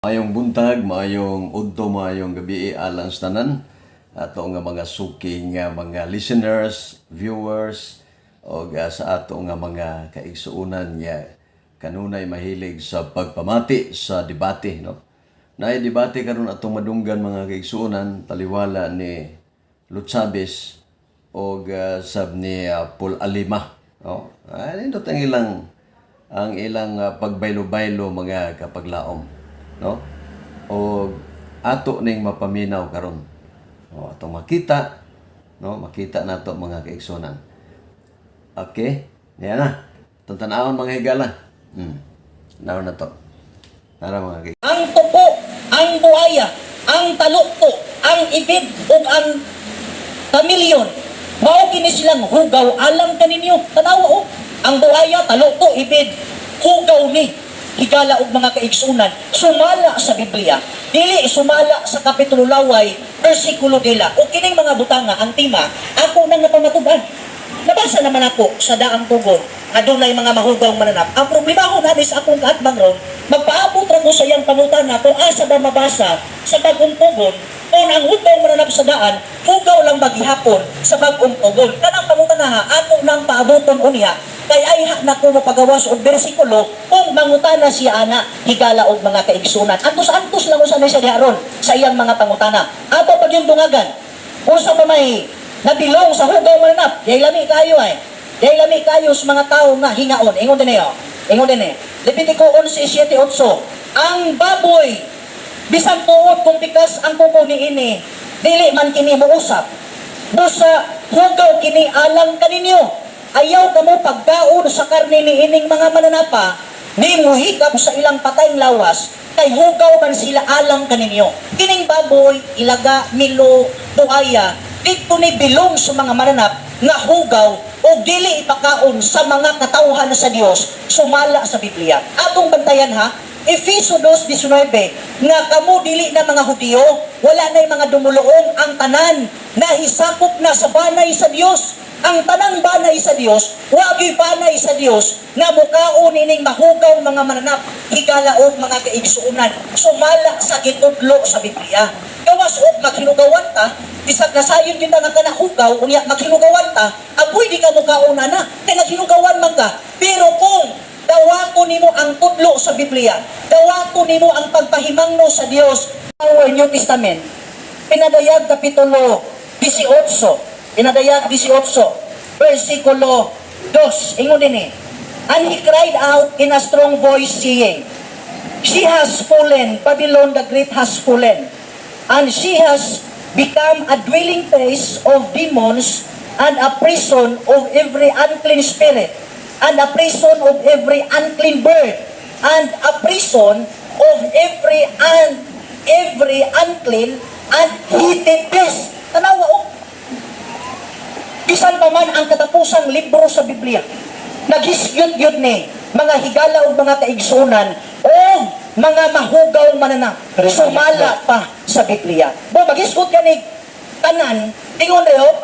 Maayong buntag, maayong udto, maayong gabi alang sa tanan ato nga mga suki nga mga listeners, viewers o sa ato nga mga kaigsuonan nga kanunay mahilig sa pagpamati sa debate, no. Naay debate karon atong madunggan, mga kaigsuonan, taliwala ni Luchabes o sab ni Paul Alima, no. Ay, nindot ang ilang pagbaylo-baylo, mga kapaglaom, no? O ato ning mapaminaw karon. O atong makita, no? Makita nato, mga kaigsuonan. Okay? Niya na. Itong tan-awon, mga higala. Naon na to. Tara, mga kaigsuonan. Ang tuko, ang buaya, ang talukto, ang ibid ug ang kamilyon. Mao kini silang hugaw alang kaninyo. Tanawa oh. Ang buaya, talukto, ibid, hugaw ni, higala og mga kaigsunan, sumala sa Biblia, dili sumala sa Kapitulo Laway, bersikulo dila. O kining mga butanga, ang tema, ako nang napamatud-an. Nabasa naman ako sa daang tugon, adunay mga mahugaw mananap. Ang problema ko na sa akong kaatbang ron, magpaabot ra ko sa iyang pangutana kung asa ba mabasa sa Bagong Tugon kung ang hugaw mananap sa daan, hugaw lang maghihapon sa Bagong Tugon. Kanang pangutana ha, ako nang paaboton unya, kay ay ha na ko mapagawas og bersikulo kung mangutana siya ana, higala og mga kaigsunan. Antos-antos lang usa na siya diha ron sa iyang mga pangutana. Ato pag yung dungagan, unsa pa may nabilong sa hugaw mananap, dahil lami kayo ay. Dahil lami kayo sa mga tao nga hingaon. Ingon din eh, oh. Ingon din eh. Levitico 11:7-8. Ang baboy, bisan tuod kung pikas ang kuko niini, dili man kini mousap. Busa hugaw kini alang kaninyo. Ayaw kamo pagkaon sa karne niining mga mananapa, ni muhikap sa ilang patayng lawas, kay hugaw man sila alang kaninyo. Kining baboy, ilaga, milo, buaya, dito ni bilong sa mga mananap nga hugaw o dili ipakaon sa mga katawhan sa Dios sumala sa Biblia. Atong bantayan ha, Efeso 2:19, nga kamo dili na mga Hudiyo, wala na mga dumuluong, ang tanan nahisakop na sa banay sa Dios. Ang tanang banay sa Dios, wagi banay sa Dios nga mukaon ining mahugaw mga mananap, higala og mga kaigsuonan, sumala sa gitudlo sa Biblia. Gawas og maghinugawan ta, bisag nasayon kita nga kana hugaw, unya maghinugawan ta, apoy di ka mukaon ana, kay naghinugawan man ka. Pero kung dawato nimo ang tudlo sa Biblia, dawato nimo ang pagpahimangno sa Dios, our New Testament, Pinadayag Kapitulo 18, Pinadayag 18, versikulo 2, ingon din eh, "And he cried out in a strong voice, saying, 'She has fallen, Babylon the Great has fallen, and she has become a dwelling place of demons and a prison of every unclean spirit, and a prison of every unclean bird, and a prison of every unclean and hated beast.'" Tanawa oh. Bisan pa man ang katapusang libro sa Biblia, naghisgyot yun ni mga higala o mga kaigsunan o mga mahugaw mananap, sumala pa sa Biblia. Bo, maghisgot ka ni tanan, ingon dayo,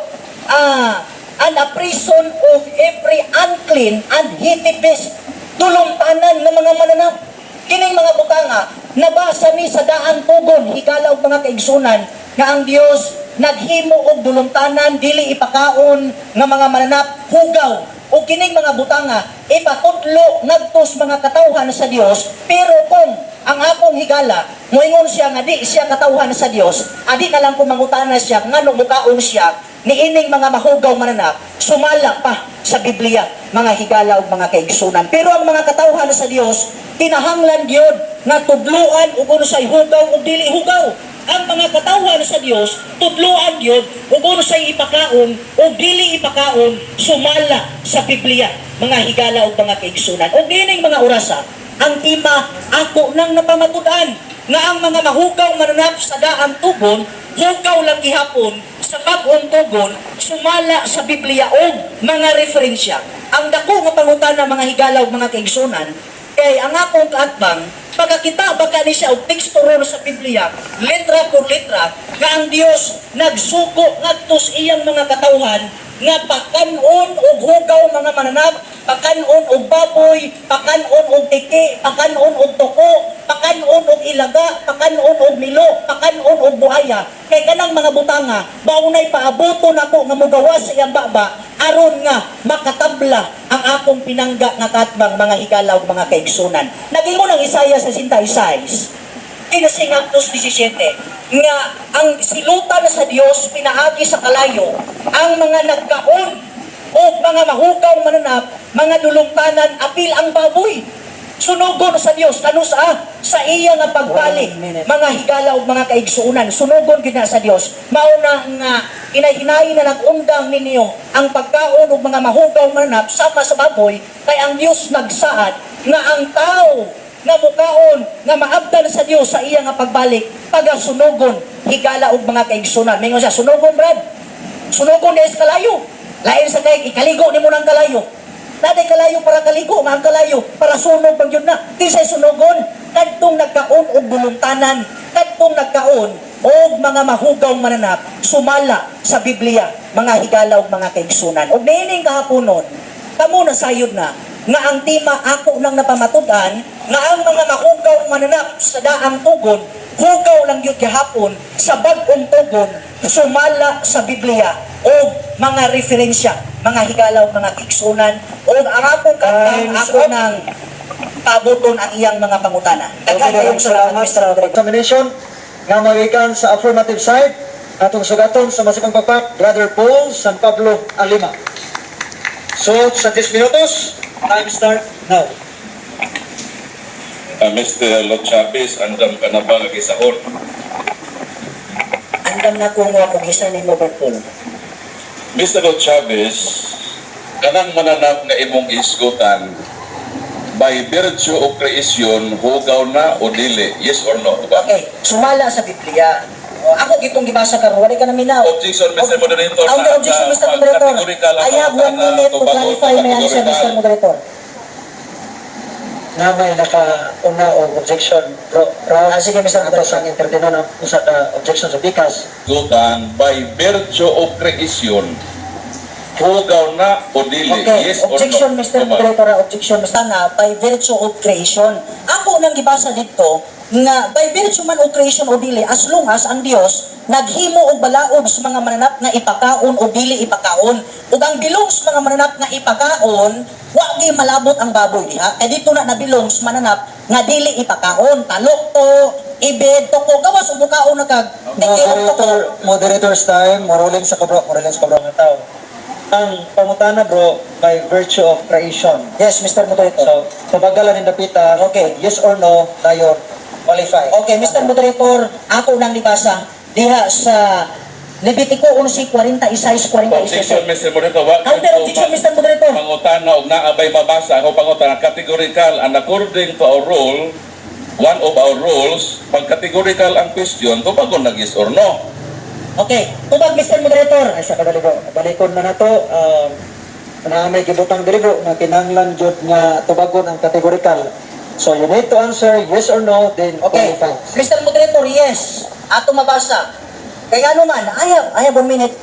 "and a prison of every unclean and hated beast." Dulumtanan ng mga mananap. Kining mga butanga, nabasa ni sa daang tugon, higala og mga kaigsunan, nga ang Dios naghimo og dulumtanan, dili ipakaon nga mga mananap, hugaw. O kining mga butanga, ipatudlo ngadto sa mga katawhan sa Dios. Pero kung ang akong higala, moingon siya nga di siya katawhan sa Dios, adi na lang kung mangutana siya ngano mukaon siya niining mga mahugaw mananap, sumala pa sa Biblia, mga higala ug mga kaigsunan. Pero ang mga katawhan sa Dios, kinahanglan gyud nga tudluan ug unsay hugaw ug dili hugaw. Ang mga katawhan sa Dios, tudluan gyud ug unsay ipakaon ug dili ipakaon sumala sa Biblia, mga higala ug mga kaigsunan. Ug niining mga orasa, ang tema, ako nang napamatud-an nga ang mga mahugaw mananap sa daang tugon, hugaw lang gihapon sa Bag-ong Tugon sumala sa Biblia og mga referensya. Ang dako nga pangutana, mga higala ug mga kaigsunan, kay ang akong kaatbang, pagkakita baka ni siya og teksto ron sa Biblia, letra por letra, nga ang Dios nagsugo ngadto sa iyang mga katawhan nga pakanon og hugaw mga mananap, pakanon og baboy, pakanon og tiki, pakanon og tuko, pakanon og ilaga, pakanon og milo, pakanon og buhaya, kay kanang mga butanga maunay paabuton ako nga mugawas sa iyang baba aron nga makatabla ang akong pinangga nga katbang, mga higala ug mga kaigsunan. Nagingon ang Isaiah 66, 15 hangtod 17 nga ang silutan sa Dios pinaagi sa kalayo ang mga nagkaon o mga mahugaw mananap, mga dulungtanan, apil ang baboy. Sunugon sa Dios kanu sa iya nga pagbalik, One minute. mga higala ug mga kaigsuonan, sunugon gyud na sa Dios. Mao na nga hinay-hinay na nag-undang ninyo ang pagkaon og mga mahugaw mananap sama sa baboy, kay ang Dios nagsaad nga ang tao nga mukaon nga maabdan sa Dios sa iya nga pagbalik pagasunugon, higala og mga kaigsuonan. Mingon siya, sunugon, Brad, sunugon sa kalayo. Lain sa kay ikaligo nimo ng kalayo. Naday kalayo para kaligo, nga ang kalayo para sunog pag yun na. Kinsay sunugon? Kadtong nagkaon og buluntanan, kadtong nagkaon og mga mahugaw mananap sumala sa Biblia, mga higala ug mga kaigsunan. Og niining kahaponon, kamo na sayod na nga ang tema ako nang napamatud-an nga ang mga mahugaw mananap sa daang tugon, hugaw lang yun gihapon sa bag-ong tugon sumala sa Biblia o mga referensya, mga higalaw, mga kaigsunan. O ang akong kantang Time's ako up. nang pabuton ang iyang mga pangutana. Okay, Daghan kayong daghang salamat salamat, Mr. sa Moderator. examination nga magikan sa affirmative side, atong sugaton sa masikong pakpak, Brother Paul San Pablo Alima. So, sa 10 minutos, time start now. Mr. Lochabes, andam ka na ba nga gisaon? Andam na ko nga kung isa ni Robert Paul. Mr. Lochabes, kanang mananap nga imong isgutan, by virtue of creation, hugaw na o dili? Yes or no? Diba? Okay, sumala sa Biblia. O, ako gitong gibasa karon, wala ka na minaw. Objection, Mr. Moderator. Ang objection, Mr. Moderator. Categorical ang I have one pangutana, minute to tubago, clarify my answer, Mr. categorical. Moderator. Na may nakauna og objection, bro. Ah, sige, Mr. Ato sang entertainer ang usa ka objection sa Bikas. Isgutan, by virtue of creation, hugaw na o dili? Okay, Yes or objection, no? Mr. Tubag. Moderator, ah, objection, Mr. Nga, by virtue of creation. Ako nang gibasa dito, nga by virtue man of creation o dili, as long as ang Dios naghimo og balaod sa mga mananap nga ipakaon o dili ipakaon. Ug ang bilong sa mga mananap nga ipakaon, wa gi malabot ang baboy diha. Kay dito na nabilong sa mananap nga dili ipakaon. Talok to, ibed, toko, gawas ug mukaon na kag tiki og toko. Moderator, moderator's time, moruling sa kabro, moruling sa kabro nga tao. Ang pangutana, bro, by virtue of creation. Yes, Mr. Moderator. So, tubagalan ni dapita, Okay. yes or no, dayon qualify. Okay, Mr. Moderator, ako nang libasa diha sa Levitico 11:46, Objection, 47. Mr. Moderator. Wa Counter objection, Mr. Moderator. Pangutana og naabay mabasa ako pangutana categorical and according to our rule, one of our rules, pag categorical ang question, tubagon nag yes or no. Okay, tubag, Mr. Moderator. Ay sa kadali, bro, balikon na nato, na may gibutang diri, bro, nga kinahanglan jud nga tubagon ang categorical. So you need to answer yes or no, then Okay, qualify. Mr. Moderator, yes. Ato mabasa. Kaya ano man, I have 1 minute,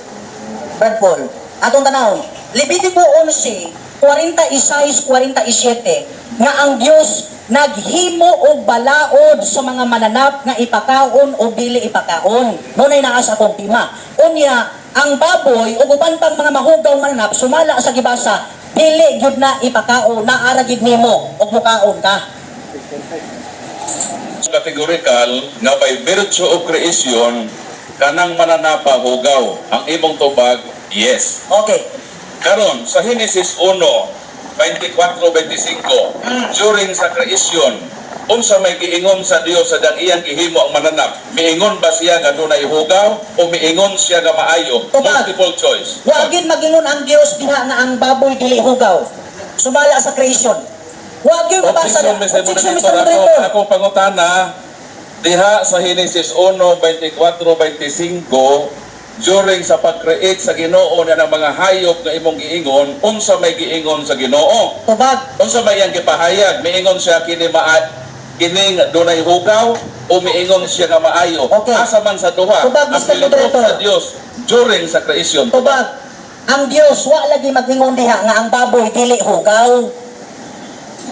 Brad Paul. Atong tanawon. Levitico 11, 46, 47, nga ang Dios naghimo og balaod sa mga mananap nga ipakaon o dili ipakaon. Mo nay naa sa akong tema. Unya, ang baboy ug uban pang mga mahugaw mananap sumala sa gibasa, dili gyud na ipakaon, naara gyud nimo og mukaon ka. Categorical nga by virtue of creation, kanang mananapa hugaw. Ang imong tubag, yes. Okay. Karon sa Genesis 1, 24-25, during sa creation, unsa may giingon sa Dios sa dang iyang gihimo ang mananap? Miingon ba siya nga dunay hugaw o miingon siya nga maayo? Tubag. Multiple choice. Wa gyud magingon ang Dios diha nga ang baboy dili hugaw. Sumala sa creation. Wa gyud mabasa Objection, Mr. Objection, Mr. Moderator. Ako, Moderator. ako pangutana, diha sa Genesis 1, 24, 25, during sa pag-create sa Ginoo na ng mga hayop nga imong giingon, unsa may giingon sa Ginoo? Tubag. Unsa may iyang gipahayag? Miingon siya kini maa kining dunay hugaw o miingon siya nga maayo? Okay. Asa man sa duha Tubag, ang Mr. pilipot Moderator. sa Dios during sa creation. Tubag. Ang Dios wa lagi magingon diha nga ang baboy dili hugaw.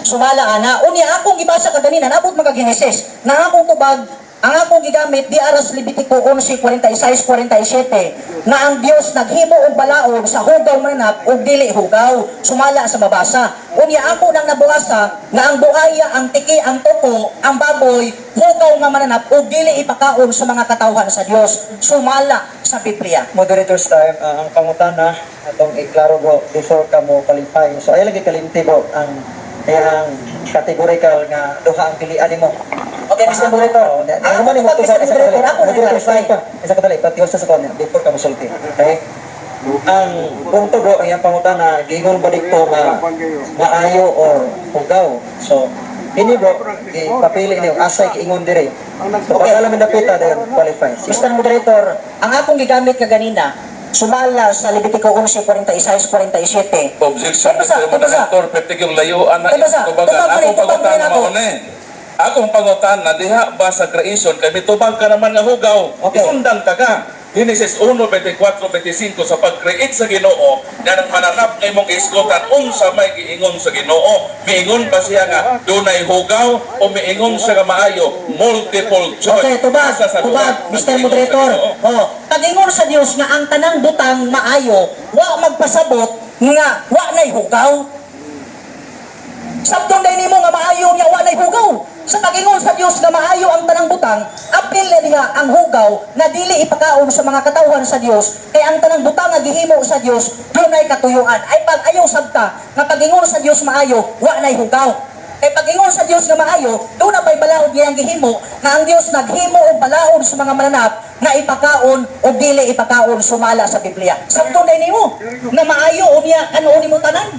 Sumala ana. Unya akong gibasa kaganina, nabot man kag Genesis. Na akong tubag, ang akong gigamit di aras Levitico 11:46 47 na ang Dios naghimo og balaod sa hugaw mananap ug dili hugaw sumala sa mabasa. Unya ako nang nabasa nga ang buaya, ang tiki, ang tuko, ang baboy, hugaw nga mananap ug dili ipakaon sa mga katawhan sa Dios sumala sa Biblia. Moderator's time, ang pangutana atong iklaro, bro, before ka mo qualify. So ay lagi kalimti, bro, ang iyang categorical nga duha ang pilian nimo. Okay, Mr. Moderator. Oh, Ang ang man tubag, Mr. Moderator, ako na Moderator's clarify. time pa. Isa ka dali, patios sa kanya before ka mosulti. Okay? Ang punto, bro, ang iyang pangutana, giingon ba dito nga maayo or hugaw? So, ini, bro, ipapili niyo asay giingon dire. So, okay, alam dapita dayon qualify. Sige. Mr. Moderator, ang akong gigamit kaganina, sumala sa Levitico 11:46 47. Objection, Tabasa, Mr. tabasa. Moderator, pwede yung layuan na Tabasa, itubagan. tubag Akong rin, tubag rin pangutana ako. mauna eh. Akong pangutana, diha ba sa creation, kay mitubag ka naman nga hugaw, isundan ka ka. Genesis 1, 24, 25, sa pag-create sa Ginoo, nga nang mananap ng imong isgutan, unsa may giingon sa Ginoo. Miingon ba siya nga dunay hugaw o miingon siya nga maayo? Multiple choice. Okay, tubag, Asa sa tubag, duha ang Mr. giingon sa Moderator. Ginoo? Oh, pagingon sa Dios nga ang tanang butang maayo, wa magpasabot nga wa nay hugaw. Sabtong day nimo nga maayo nga wa nay hugaw. Sa pagingon sa Dios nga maayo ang tanang butang, apil na diha ang hugaw na dili ipakaon sa mga katawhan sa Dios, kay ang tanang butang nga gihimo sa Dios dunay katuyuan. Ay pag ayaw sabta nga pagingon sa Dios maayo, wa nay hugaw. Kay pagingon sa Dios nga maayo, doon na ba'y balaod niyang gihimo nga ang Dios naghimo og balaod sa mga mananap na ipakaon o dili ipakaon sumala sa Biblia. Sabton day nimo nga maayo unya ano nimo tanan.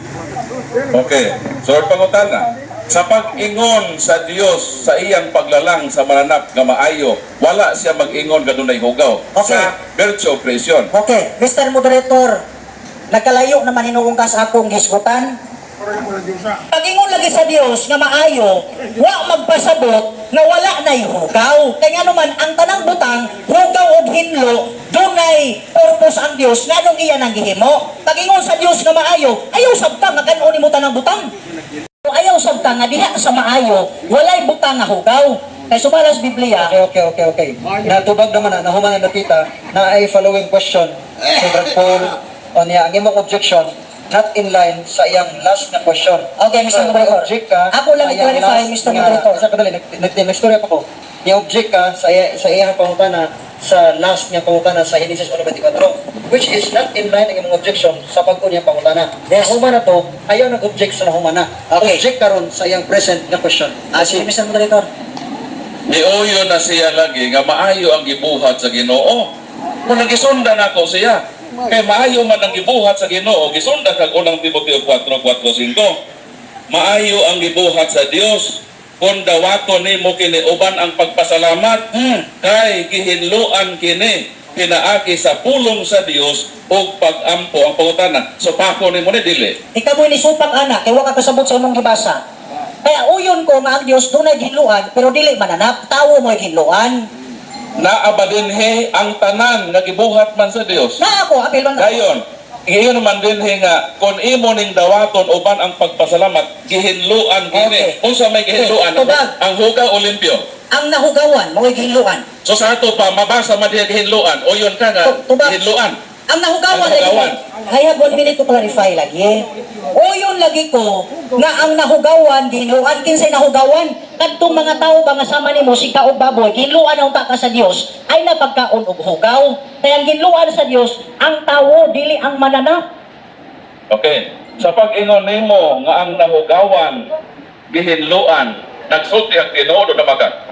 Okay. So, pangutana, sa pag-ingon sa Dios sa iyang paglalang sa mananap nga maayo, wala siya mag-ingon nga dunay hugaw sa virtue of creation. Okay, Mr. Moderator, nagkalayo naman hinuong ka sa akong gisgutan. Pagingon lagi sa Dios nga maayo, wa magpasabot nga wala nay hugaw. Kay nga naman ang tanang butang, hugaw og hinlo, dunay purpose ang Dios nganong iya nang gihimo. Pagingon sa Dios nga maayo, ayaw sabta nga kan-o nimo tanang butang. Ayaw sabta nga diha sa maayo, walay butang nga hugaw. Kay sumala sa Biblia, Okay. Natubag naman na, nahuman na napita, na ay following question si Brad Paul on niya. Ang imong objection, not in line sa iyang last na question. Okay, Mr. So, Moderator. Object ka Ako lang sa iyang i-clarify, last Mr. Moderator. Isa kadali, nag-istorya pa ko. Ni-object ka sa iyang pangutana sa last nga pangutana sa Genesis 1:24, which is not in line ang imong objection sa pag niyang pangutana. Yes. Nahuman na to, ayaw nag-object sa nahuman na. Okay. Object karon sa iyang present na question. Ah, sige, Mr. Moderator. Niuyo na siya lagi nga maayo ang gibuhat sa Ginoo. Kung nagisundan ako siya, kay maayo man ang gibuhat sa Ginoo, gisundan kag unang Timoteo 4:4-5. Maayo ang gibuhat sa Dios kung dawaton nimo kini uban ang pagpasalamat kay gihinloan kini pinaagi sa pulong sa Dios ug pag-ampo. Ang pangutana, so pako nimo ni dili? Ikaw mo nisupak ana, kay wa ka kasabot sa imong gibasa. Kaya uyon ko nga ang Dios dunay gihinluan, pero dili mananap, tawo mo'y gihinluan. Naa ba dinhi ang tanan nga gibuhat man sa Dios? Na ako, apil man. Dayon, ngayon naman din nga, kung imo ning dawaton uban ang pagpasalamat, gihinluan kini. Okay. Unsa may gihinluan? Okay, tubag. Ang hugaw o limpyo? Ang nahugawan, mo'y gihinluan. So sa ato pa, mabasa man diha gihinluan. O yun ka nga, Tubag. gihinluan. Ang nahugawan Ang nahugawan. lagi. I have 1 minute to clarify lagi. Uyon lagi ko nga ang nahugawan gihinluan. Kinsay nahugawan? Kadtong mga tawo ba nga sama nimo si og baboy, gihinluan ang ka sa Dios ay napagkaon og hugaw. Kaya ang gihinluan sa Dios ang tawo dili ang mananap. Okay. Sa pag-ingon nimo nga ang nahugawan, gihinluan, nagsulti ang tinuod o namagat?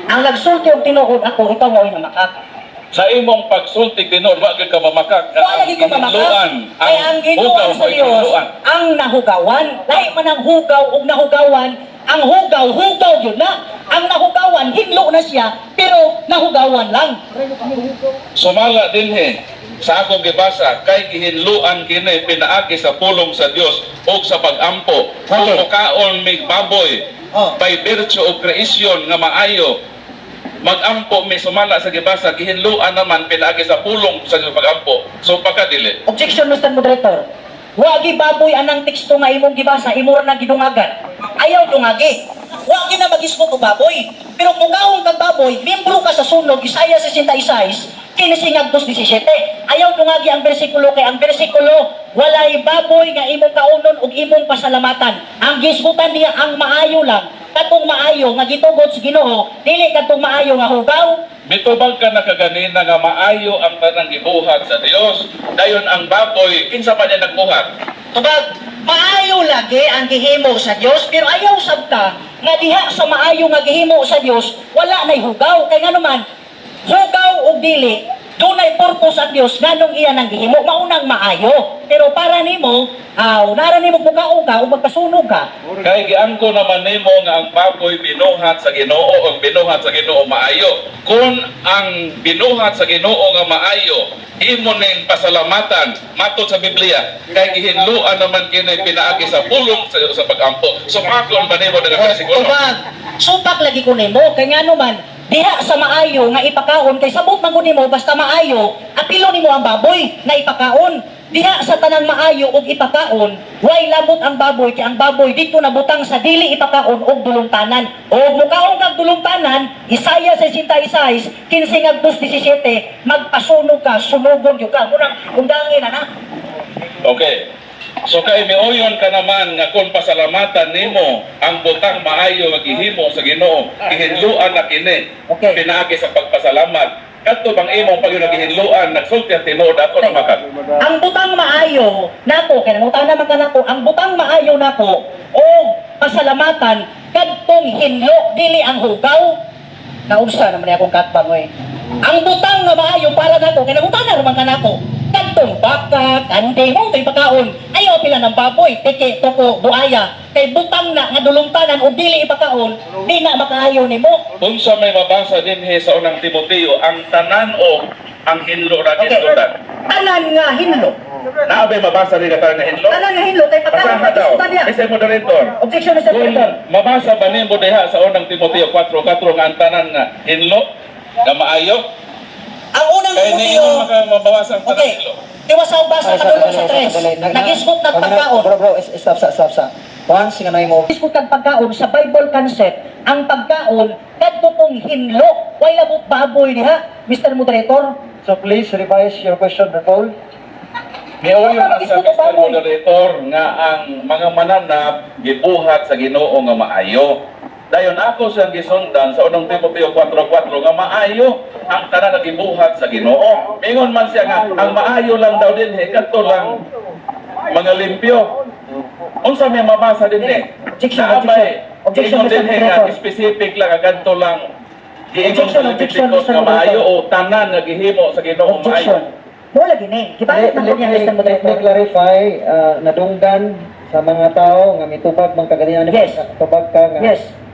Ang nagsulti og tinuod ako, ikaw mo'y namakak. Sa imong pagsulti tinuod, wa gyud ka mamakak nga Wala ang lagi ko mamakak. gihinluan, Kaya ang hugaw ginuan sa mo'y Dios, gihinluan. ang nahugawan, lahi man ang hugaw ug nahugawan, ang hugaw, hugaw yun na. Ang nahugawan, hinlo na siya, pero nahugawan lang. Sumala dinhi sa akong gibasa kay gihinluan kini pinaagi sa pulong sa Dios ug sa pag-ampo. Kung mukaon mig baboy by virtue of creation nga maayo, magampo mi sumala sa gibasa, gihinluan naman pinaagi sa pulong sa pag-ampo. So pagkadili. Objection, Mr. Moderator. Wa gi baboy anang teksto nga imong gibasa, imo ra nang gidungagan. Ayaw dungagi. Wa gi na magisgot og baboy. Pero kung kaon kag baboy, membro ka sa sunog, Isaiah 66, 15 ngadto 17. Ayaw dungagi ang bersikulo kay ang bersikulo walay baboy nga imong kaunon ug imong pasalamatan. Ang gisgutan niya ang maayo lang. Katong maayo nga gitugot sa Ginoo, dili katong maayo nga hugaw. Mitubag ka na kaganina nga maayo ang tanang gibuhat sa Dios. Dayon ang baboy, kinsa pa niya nagbuhat? Tubag, maayo lagi ang gihimo sa Dios, pero ayaw sabta nga diha sa maayo nga gihimo sa Dios, wala nay hugaw. Kay ngano man, hugaw og dili, dunay purpose ang Dios nganong iya nang gihimo, maunang maayo. Pero para nimo, aw, nara nimo mukaon ka o magpasunog ka. Kay giangko naman nimo nga ang baboy binuhat sa Ginoo, ang binuhat sa Ginoo maayo. Kung ang binuhat sa Ginoo nga maayo, imo ning pasalamatan matod sa Biblia kay gihinluan naman kini pinaagi sa pulong sa pagampo. So pakon ba nimo nga bersikulo? Tubag, supak lagi ko nimo kay ngano man diha sa maayo nga ipakaon kay sabot man ko nimo basta maayo, apilo nimo ang baboy na ipakaon. Diha sa tanang maayo og ipakaon, way labot ang baboy kay ang baboy dito nabutang sa dili ipakaon og dulungtanan. Og mukaon kag dulungtanan, Isaiah 66, 15 ngadto 17, magpasunog ka, sunugon gyud ka. Munang undangin na na. Okay. So kay miuyon ka naman nga kung pasalamatan nimo ang butang maayo nga gihimo sa Ginoo, gihinluan na kini. Okay. Pinaagi sa pagpasalamat. Kadto bang imong pag gihinluan nagsulti ang tinuod ato na makag. Ang butang maayo nako kay nangutana man ka nako, ang butang maayo nako o pasalamatan kadtong hinlo dili ang hugaw. Naunsa naman ni akong katbang oy. Ang butang nga maayo para nako kay nangutana naman ka nako kadtong baka, kanding mo to'y pakaon. Ayaw pila ng baboy, tiki, tuko, buaya. Kay butang na nga dulungtanan o dili ipakaon, di na makaayo nimo. Unsa may mabasa dinhi sa Unang Timoteo ang tanan o ang hinlo ra gisgutan? Tanan nga hinlo. Naa bay mabasa dinhi tanan nga hinlo? Tanan nga hinlo kay pakaon. Basaha daw. Gisgutan niya. Mr. Moderator. Objection, Mr. Kung Moderator. mabasa ba nimo diha sa Unang Timoteo 4:4 nga ang tanan nga hinlo nga maayo? Ang Unang Kay Timoteo niyo maka mabasa ang tanan Okay. hinlo. Tiwasaw basa Ay, kadulong sa sandali, tres. sandali. Nagisgot ng pagkaon. Bro, bro, stop sa, stop sa. Once nga na mo Nagisgot ng pagkaon sa Bible concept, ang pagkaon kadto kong hinlo, way labot baboy diha, Mr. Moderator. So please revise your question, Bro Paul. Miuyon na sa Mag-isip Mr. baboy. Moderator nga ang mga mananap gibuhat sa Ginoo nga maayo. Dayon ako siyang gisundan sa Unang Timoteo 4:4 nga maayo ang tanan nga gibuhat sa Ginoo. Mingon man siya nga ang maayo lang daw dinhi kadto lang mga limpyo. Unsa may mabasa dinhi? Objection, Naa bay objection. Objection, ingon Mr. dinhi nga Moderator. specific lang nga kadto lang giingon Objection, sa objection, Leviticus Mr. nga maayo Moderator. o tanan nga gihimo sa Ginoo maayo. Objection. Mo lagi ni. Gibalik man ko niya, Mr. Let me Moderator. clarify, nadunggan sa mga tao nga mitubag man kaganina ni tubag ka nga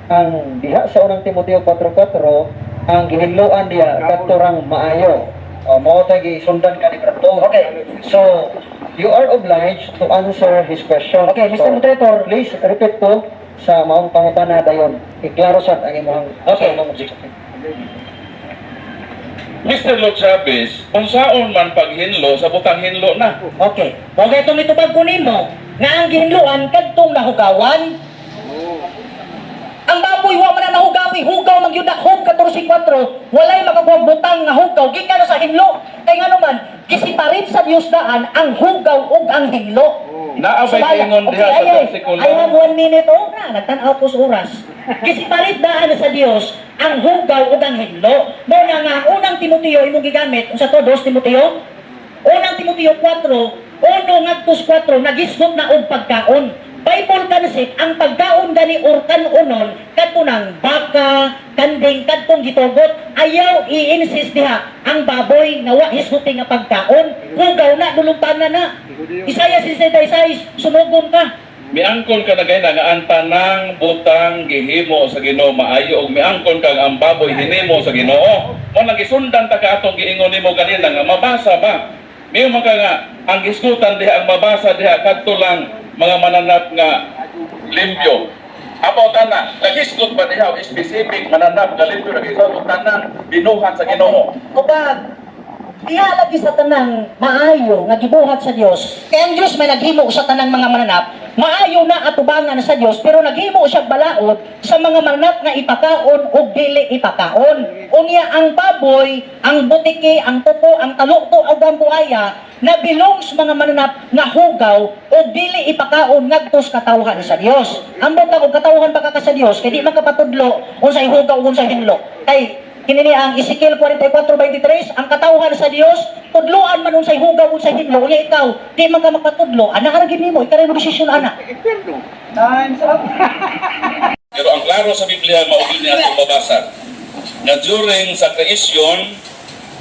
ang diha sa Unang Timoteo 4:4 ang gihinloan diha kadto rang maayo. O mao tay gisundan ka ni Brad Paul. Okay. So you are obliged to answer his question. Okay, Mr. So, Moderator. please repeat po sa maong pangutana dayon. Iklaro sad ang imong sa imong objection. Mr. Lo Chavez, unsaon man paghinlo sa butang hinlo na. Okay. Mo kay itong mitubag ko nimo nga ang gihinloan kadtong nahugawan. Ang baboy wa man na nahugawi, hugaw man gyud na Job 14:4, walay makakuha butang nga hugaw gikan na sa hinlo. Kay ngano man gisiparit sa Dios daan ang hugaw ug ang hinlo. Naa bay Subala. ingon diha Okay, sa ay, ay. bersikulo? I have 1 minute oh, na nagtan-aw ko sa oras. Gisiparit daan sa Dios ang hugaw ug ang hinlo. Mo na nga ang Unang Timoteo imong gigamit unsa to, 2 Timoteo? Unang Timoteo 4, 1 ngadto 4 nagisgot na og pagkaon. Bible concept, ang pagkaon gani or kanunon kadto ng baka, kanding, kadtong gitugot. Ayaw i-insist diha ang baboy nga wa hisguti nga pagkaon. Hugaw na, dulungtanan na. Isaiah 66, sunugon ka. Miangkon ka na gayna nga ang tanang butang gihimo sa Ginoo maayo ug miangkon ka nga ang baboy hinimo sa Ginoo. Mo nang gisundan ta ka atong giingon nimo ganina nga mabasa ba? Miyo man ka nga ang gisgutan diha ang mabasa diha kadto lang mga mananap nga limpyo. Apaw tanan, nagisgot ba diha og specific mananap nga limpyo nagisgot og tanan binuhat sa Ginoo? Ubag, Diha lagi sa tanang maayo nga gibuhat sa Dios. Kay ang Dios may naghimo sa tanang mga mananap, maayo na atubangan sa Dios, pero naghimo siya balaod sa mga mananap nga ipakaon o dili ipakaon. Unya ang baboy, ang butiki, ang tupo, ang talukto ug ang buaya na belongs mga mananap nga hugaw o dili ipakaon ngadto sa katawhan sa Dios. Ambot lang og katawhan pa ka sa Dios kay di man kapatudlo unsay hugaw ug unsay hinlo. Kay kini ni ang Ezekiel 44:23, ang katawhan sa Dios tudloan man unsay hugaw, unsay hinlo. Unya ikaw di man ka makatudlo, ana ra gid nimo, ikaw ra mo desisyon ana. Pero ang klaro sa Biblia, mao gyud ni atong mabasa nga during sa creation,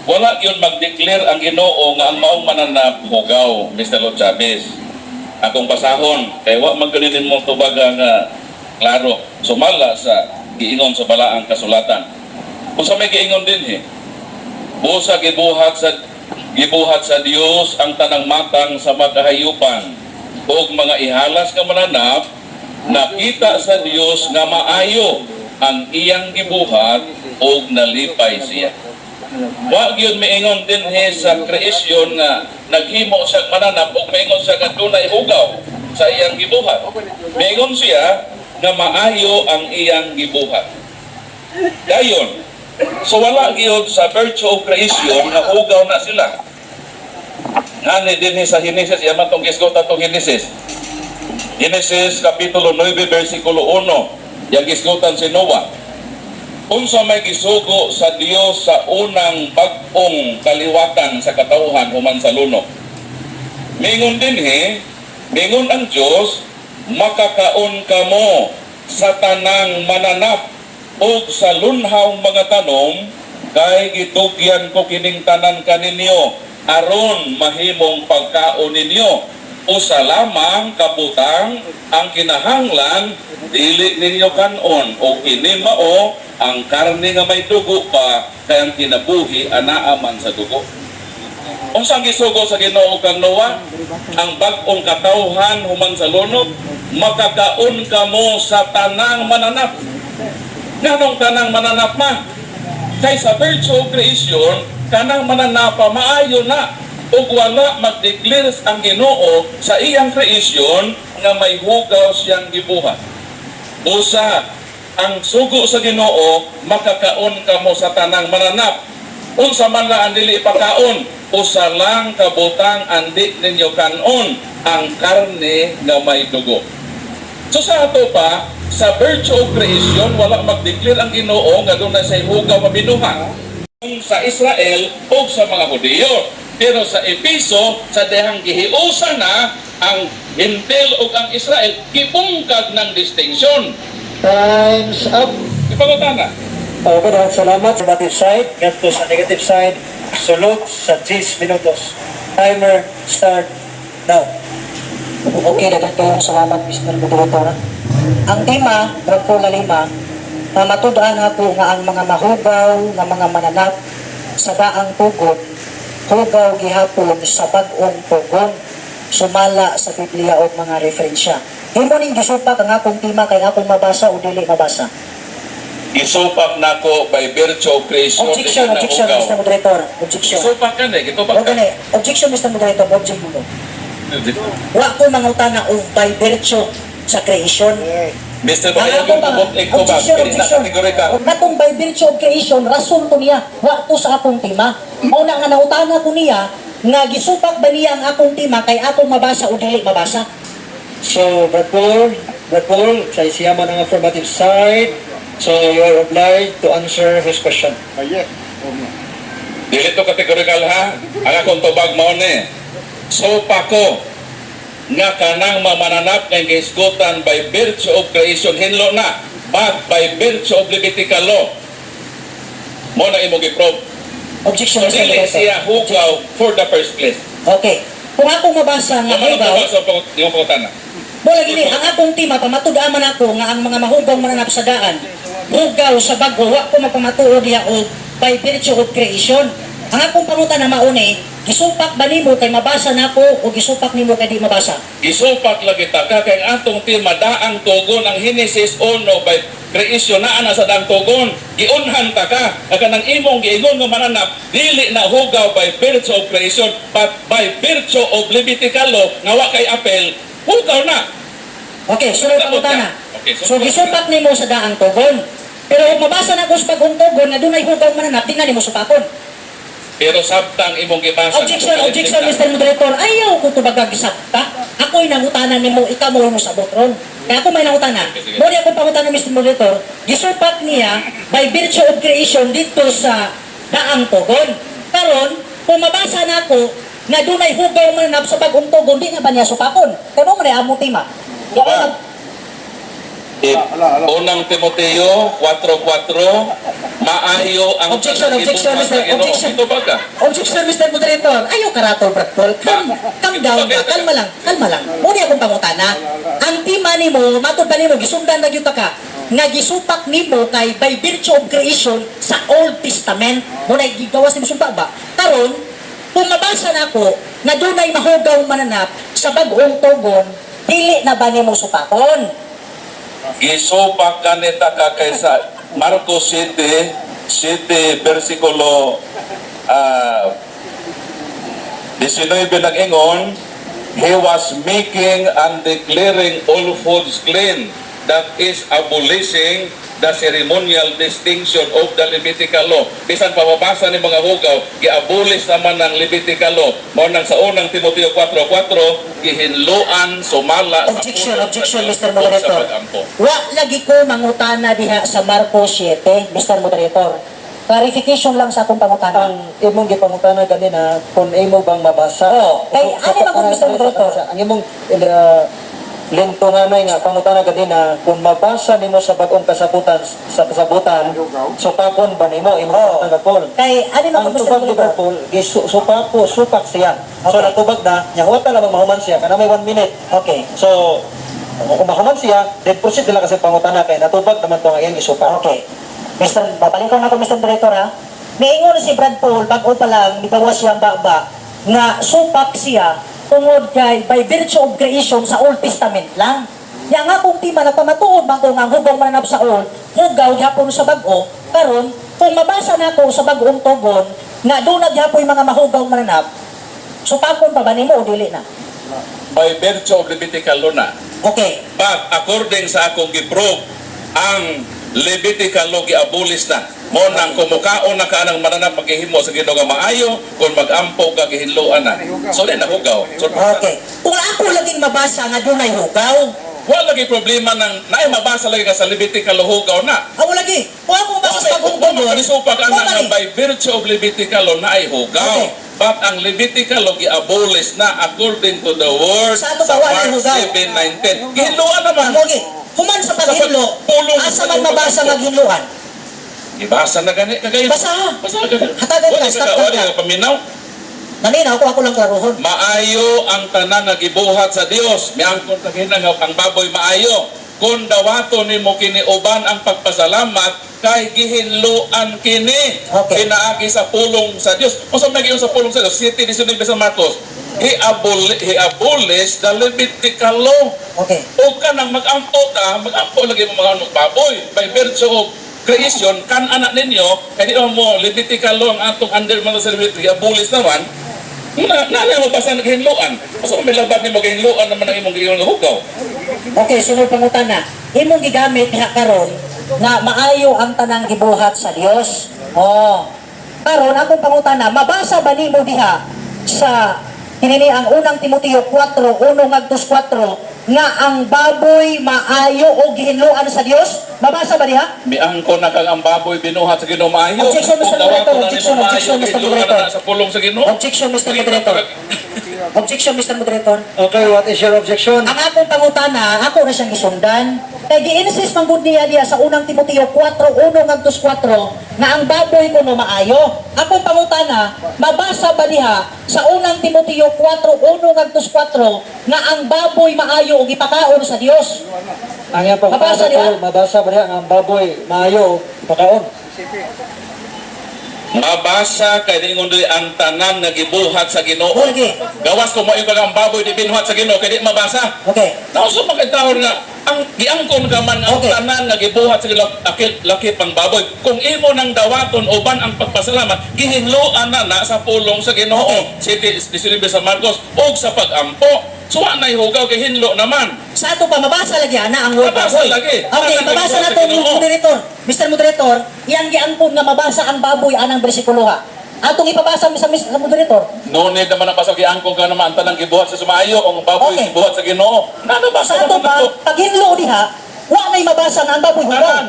wala yun mag-declare ang Ginoo nga ang maong mananap hugaw, Mr. Lo Chavez. Akong basahon kay wa man gyud mo tubaga nga klaro sumala sa giingon sa balaang kasulatan. Kung sa may giingon dinhi, "Busa gibuhat sa Dios ang tanang matang sa makahayupan ug mga ihalas nga mananap. Nakita sa Dios nga maayo ang iyang gibuhat ug nalipay siya." Wa gyud miingon dinhi sa creation nga naghimo siya mananap ug miingon siya nga dunay hugaw sa iyang gibuhat. Miingon siya nga maayo ang iyang gibuhat. Dayon, so wala gyud sa virtue of creation nga hugaw na sila. Ngani dinhi sa Genesis, yaman tong gisgutan tong Genesis. Genesis Kapitulo 9, versikulo 1, yang gisgutan si Noah. Unsa may gisugo sa Dios sa unang bag-ong kaliwatan sa katawhan human sa lunok? Mingon dinhi, mingon ang Dios, "Makakaon kamo sa tanang mananap ug sa lunhaw mga tanom, kay gitugyan ko kining tanan kaninyo aron mahimong pagkaon ninyo. Usa lamang kabutang ang kinahanglan dili ninyo kanon, o kini mao ang karne nga may dugo pa, kay ang kinabuhi anaa man sa dugo." Unsa ang gisugo sa Ginoo kang Noah? Ang bag-ong katawhan human sa lunok, makakaon kamo sa tanang mananap. Nganong tanang mananap man? Kay sa virtue of creation, kanang mananapa maayo na ug wala mag-declare ang Ginoo sa iyang creation nga may hugaw siyang gibuhat. Usa, ang sugo sa Ginoo, makakaon kamo sa tanang mananap. Unsa man lang ang dili ipakaon? Usa lang kabutang ang di ninyo kanon, ang karne nga may dugo. So sa ato pa, sa virtue of creation, wala mag-declare ang Ginoo nga doon na siya'y hugaw mabinuha. Kung sa Israel o sa mga Hudiyo. Pero sa Episo, sa dihang gihiusa na ang Hentil ug ang Israel, gibungkag ng distinction. Time's up. Ipangutana. Okay, daghang salamat sa negative side. Ngadto sa negative side, sulod sa 10 minutos. Timer start now. Okay, daghang kayong salamat, Mr. Moderator. Ang tema, Brad Paul Lalima, nga matud-an ako nga ang mga mahugaw nga mga mananap sa daang tugon, hugaw gihapon sa bag-ong tugon, sumala sa Biblia o mga referensya. Imo ning gisupak ang akong tema kay akong mabasa o dili mabasa? Isupak nako by virtue of creation. Objection, dili na objection, hugaw. Mr. Moderator. Objection. Isupak ka na, gitupak O ka. gani, objection, Mr. Moderator, object mo. Wa ko mangutana og by virtue sa creation. Mr. Ang Bahayag, ako yung ba? tubok, ikaw ba? Objection, Pwede na objection. kategorika. Katong by virtue of creation, rason to niya. Wa to sa akong tema. Mao na nga nautana ko niya nga gisupak ba niya ang akong tema kay akong mabasa o dili mabasa. So, Brad Paul, sa siya man ang affirmative side. So, you are obliged to answer his question. Dili to kategorikal ha. Ang akong tubag mao ni. So pako nga kanang mamananap nga gihisgutan by virtue of creation hinlo na, but by virtue of Levitical law. Mo na imo gi-prove. Objection, So Mr. dili Moderator. siya hugaw for the first place. Okay. Kung akong mabasa nga Yung mga hugaw, tubag sa imong pangutana. mo lagi ni ang akong tema, pamatud-an man ako nga ang mga mahugaw mananap sa daan, hugaw sa bag-o, wa ko mapamatuod diha og by virtue of creation. Ang akong pangutana mauni, gisupak ba nimo kay mabasa nako o gisupak nimo kay di mabasa? Gisupak lagi ta ka kay ang atong tema daang tugon, ang Genesis 1 by creation naa na sa daang tugon. Giunhan ta ka nga kanang imong giingon nga mananap dili na hugaw by virtue of creation but by virtue of Levitical law nga wa kay apel, hugaw na. Okay, sunod pangutana. Okay, So sunod. gisupak nimo sa daang tugon. Pero kung mabasa na ko sa bagong tugon nga dunay hugaw mananap, di na nimo supakon. Pero sabtang imong gibasa. Objection, objection, Mr. Moderator. Ayaw ko tubagag isabta. Ako'y nangutana nimo, ikaw mo mo sabot ron. Kaya ako may nangutana. Okay, sige. Mo akong pangutana, Mr. Moderator. Gisupak niya by virtue of creation dito sa daang tugon. Karon, kung mabasa na ako na dunay hugaw mananap sa bagong tugon, di na ba niya supakon? Kaya mo man among tema. Di Diba? ba? Unang Timoteo 4:4, maayo ang Objection, tanang objection, gibuhat Mr. sa Ginoo. Objection. Ito ba ka? Objection, Mr. Moderator. Ayaw karato, Brad Paul. Calm, calm down ba? Kalma lang, kalma lang. Muna akong pangutana. Ang tema nimo, matod ba nimo, gisundan na gyud ta ka, nga gisupak nimo kay by virtue of creation sa Old Testament. Muna gigawas nimo sumpa ba? Karon, kung mabasa na ako na dunay mahugaw mananap sa bag-ong tugon, dili na ba nimo supakon? Gisupak kanita ka kaysa Marcos 7, 7 versikulo 19 nag-ingon, "He was making and declaring all foods clean, that is abolishing the ceremonial distinction of the Levitical law." Bisan pababasa ni mga hugaw, giabolish naman ng Levitical law. Mao nang sa unang Timoteo 4:4, gihinloan sumala sa Objection, pulong sa objection, Diyos Mr. ug sa Moderator. pag-ampo. Wa lagi ko mangutana diha sa Marcos 7, Mr. Moderator. Clarification lang sa akong pangutana. Ang imong gipangutana ganina kung imo bang mabasa. Oo. Kay, ano man kung Mr. Moderator? Ang imong lintunganay nga pangutana ganina kung mabasa nimo sa bag-ong kasabutan sa kasabutan, supakon ba nimo imong Oo. pangutana, Paul? Kay ano man Ang kung Mr. tubag ni Moderator? Paul, supako, supak siya. So Okay. natubag na, nya huwag na lamang mahuman siya kana may 1 minute. Okay. So kung mahuman siya, then proceed nila kasi pangutana kay natubag naman to nga iyang isupak. Okay. Mr. Babalik ko na ako, Mr. Moderator, ha? Niingon si Brad Paul, bago pa lang, nibawas siyang baba, nga supak siya tungod kay by virtue of creation sa Old Testament lang. Ya nga kung tima nagpamatuod man ko nga ang hugaw mananap sa Old, hugaw gyapon sa bag-o, karon kung mabasa nako sa bag-ong tugon nga doon na gyapoy mga mahugaw mananap, supakon pa ba nimo o dili na? By virtue of Levitical law na. Okay. But according sa akong giprove, ang Levitical law giabolish na. Mo nang kumukaon na ka ng mananap maghihimo sa Ginoo nga maayo, kung mag-ampo ka gihinloan na. So di na hugaw. So, Okay. Kung ako laging mabasa nga dunay hugaw, wala lagi problema ng naay mabasa lagi ka sa Levitical law, hugaw na. Ako lagi. Kung ako mabasa sa bagong tugon, Isupak ang mo nga man eh. by virtue of Levitical law na ay hugaw. Okay. But ang Levitical law giabolish na according to the word Sa ato sa ba, wala Mark hugaw? 7:19. Gihinloan naman. Amo gi. Human sa paghinlo, pagpulong asa sa man mabasa pagpulong. nga ginluan? Ibasa na gani kagayon. Basa. Basa gani. Hatagan ka, Wala stop ka, ka. wala ka paminaw. Naminaw ko, ako lang klarohon. Maayo ang tanan nga gibuhat sa Dios. Miangkon ta kini nga ang baboy maayo. Kung dawato nimo kini uban ang pagpasalamat kay gihinloan kini. Okay. Pinaagi sa pulong sa Dios. Unsa may giingon sa pulong sa Dios? 7:19 sa Marcos. He abolished the Levitical law. Okay. O ka nang mag-ampo ka, mag-ampo lagi mo mga baboy. By virtue of creation, kan anak ninyo, kaya di mo, Levitical law ang atong under mga sa Levitical, abolish naman, na na mo basta naghinloan. So may labat nimo gihinloan naman ang imong giingon nga hugaw. Okay, sunod pangutana. Imong gigamit diha karon na maayo ang tanang gibuhat sa Dios. Oh. Karon akong pangutana, mabasa ba nimo diha sa kinini ang unang Timoteo 4:1 ngadto 4 nga ang baboy maayo o gihinloan sa Dios? Mabasa ba diha? Miangko na kang ang baboy binuhat sa Ginoo maayo. Objection, Mr. Kung dawato Moderator. na Objection, nimo maayo, objection, Mr. gihinloan Moderator. na sa pulong sa Ginoo. Objection, Mr. Moderator. Objection, Mr. Moderator. Okay, what is your objection? Ang akong pangutana, ako na siyang gisundan. Kay gi-insist man gud niya diya sa unang Timoteo 4:1 ngadto 4 nga ang baboy kuno maayo. Akong pangutana, mabasa ba diha sa unang Timoteo 4:1 ngadto 4 nga ang baboy maayo ug ipakaon sa Dios? Ang iyang pangutana, Mabasa diha? Paul, mabasa ba diha nga ang baboy maayo pakaon? Mabasa kay niingon diri ang tanan nga gibuhat sa Ginoo. Lagi. Gawas kung moingon ka ang baboy di binuhat sa Ginoo kay di mabasa. Nauso man kay tawon nga ang giangkon ka man ang tanan nga gibuhat sa Ginoo, lakit lakit pang baboy. Kung imo nang dawaton uban ang pagpasalamat, gihinloan na na sa pulong sa Ginoo. City 19 sa Marcos ug sa pagampo. So wa nay hugaw kay hinlo naman. Sa ato pa, mabasa lagi ana ang word Mabasa baboy. lagi. Okay, Tanan mabasa nga na gibuhat to sa Ginoo. Moderator. Mr. Moderator, iyang giangkon nga mabasa ang baboy anang bersikulo ha. Atong ipabasa sa moderator. No need naman ang pasok, giangkon ka naman ang tanang gibuhat sa sumayo, ang baboy gibuhat sa Ginoo. Nanabasa Sa ato naman pa, ato. paghinlo diha, wa nay mabasa nga ang baboy hugaw. Tanan,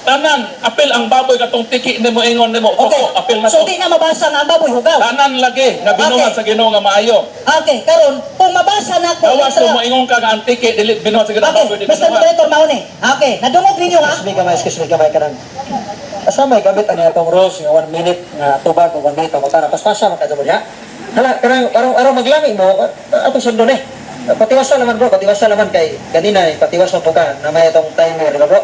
tanan, apil ang baboy katong tiki nimo ingon nimo, toko, apil na So to. di na mabasa nga ang baboy hugaw. Tanan lagi nga binuhat sa Ginoo nga maayo. Okay, karon kung mabasa na ko Gawas kung moingon ka nga ang tiki dili binuhat sa Ginoo, baboy Okay, di Mr. binuhat. Moderator, mao ni. Okay, nadungog ninyo ha. Excuse me gamay, excuse me gamay kanang. Asa may gamit ani atong rules nga 1 minute nga tubag o 1 minute pangutana. Paspasa man ka dyan ha. Hala, kanang arong arong maglami mo atong sundon eh. Patiwasa naman bro, patiwasa naman kay ganina eh, patiwas man po ka na may atong timer, di ba bro?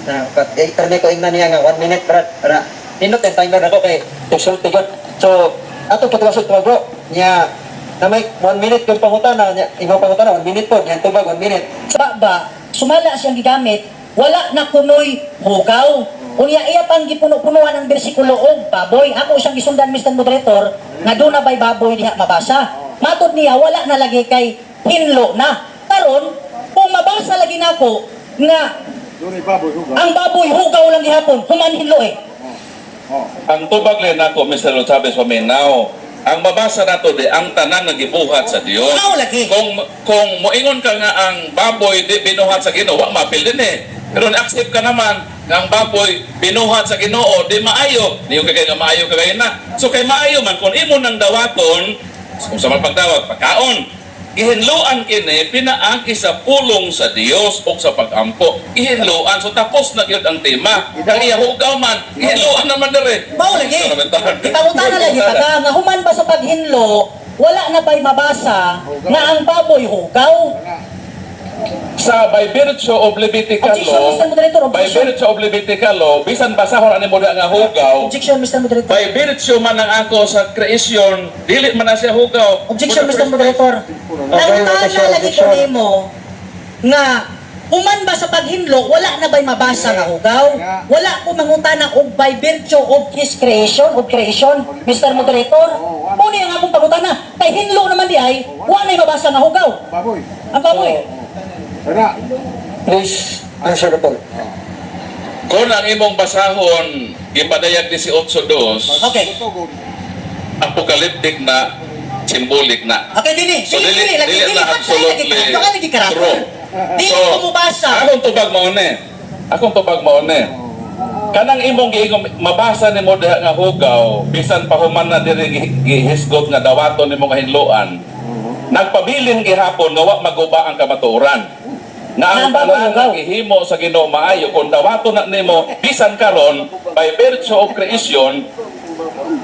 Na kat eh, termi ko ingnan niya nga 1 minute brad. Para nindot yung timer nako kay tigsulti gyud. So atong patiwason to bro. Nya na may 1 minute yung pangutana, nya imong pangutana 1 minute po, nya tubag 1 minute. Sa ba, sumala siyang gigamit, wala na kunoy hugaw. Unya iya pang gipuno-punuan ang bersikulo og baboy. Ako siyang gisundan, Mr. Moderator, nga doon na ba'y baboy diha mabasa. Matod niya, wala na lagi kay hinlo na. Karon, kung mabasa lagi nako nga ang baboy hugaw lang gihapon, human hinlo eh. Ang tubag lang nako Mr. Chavez paminaw. Ang mabasa nato di ang tanan nga gibuhat sa Dios. Mao lagi. Kung moingon ka nga ang baboy di binuhat sa Ginoo, wa mapil din eh. Pero na-accept ka naman nga ang baboy binuhat sa Ginoo, di maayo. Niyo kay nga maayo kay na. So kay maayo man kung imo nang dawaton, kung sa man pagdawat pagkaon, gihinloan kini pinaagi sa pulong sa Dios o sa pagampo. Gihinloan, so tapos na gyud ang tema. Kang iya hugaw man, gihinloan naman dire. Mao lagi. Ipangutana lagi ta ka nga human ba sa paghinlo, wala na ba'y mabasa nga ang baboy hugaw? Sa by virtue of Levitical Objection, law, Mr. Moderator, by objection. virtue of Levitical law, bisan basahon ani mo nga hugaw, Objection, Mr. Moderator. by virtue man ang ako sa creation, dili man na siya hugaw. Objection, For the Mr. first Moderator. Nangutana objection, lagi ko objection. nimo nga human ba sa paghinlo, wala na ba'y mabasa nga hugaw? Wala ko mangutana og by virtue of his creation, of creation, Mr. Moderator. Muna ang akong pangutana. Kay hinlo naman di ay, wala na'y mabasa nga hugaw. Baboy. Ang baboy. Tara. Please answer the call. Kung ang imong basahon, gipadayag 18:2, apocalyptic na, symbolic na. Okay, dili. So, Dili, dili, dili, lagi, dili dili, na lagi, absolutely lagi, lagi, lagi, true. Dili So, ko mubasa. Akong tubag mao ni. Akong tubag mao ni. Kanang imong giingong mabasa nimo diha nga hugaw, bisan pa human na diri gihisgot nga dawaton nimo nga hinloan. Nagpabilin gihapon nga wa maguba ang kamatuoran. Nga ang Nga ang baboy tanan hugaw. nga gihimo sa Ginoo maayo kung dawaton na nimo bisan karon by virtue of creation,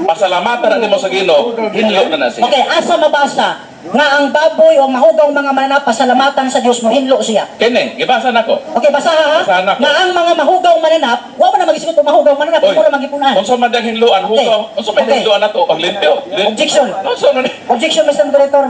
pasalamatan na nimo sa Ginoo, hinlo na na siya. Okay, asa mabasa nga ang baboy o mahugaw mga mananap pasalamatan sa Dios mo hinlo siya. Kini, gibasa nako. Okay, basa ha. Basahan ako. Nga ang mga mahugaw mananap, wa man na mag-isip og mahugaw mananap, Oy, mo na magipunan. unsa man diyang hinloan, hugaw, unsa man hinloan nato ang limpyo. Objection. Unsa man ni? Objection, Mr. Moderator.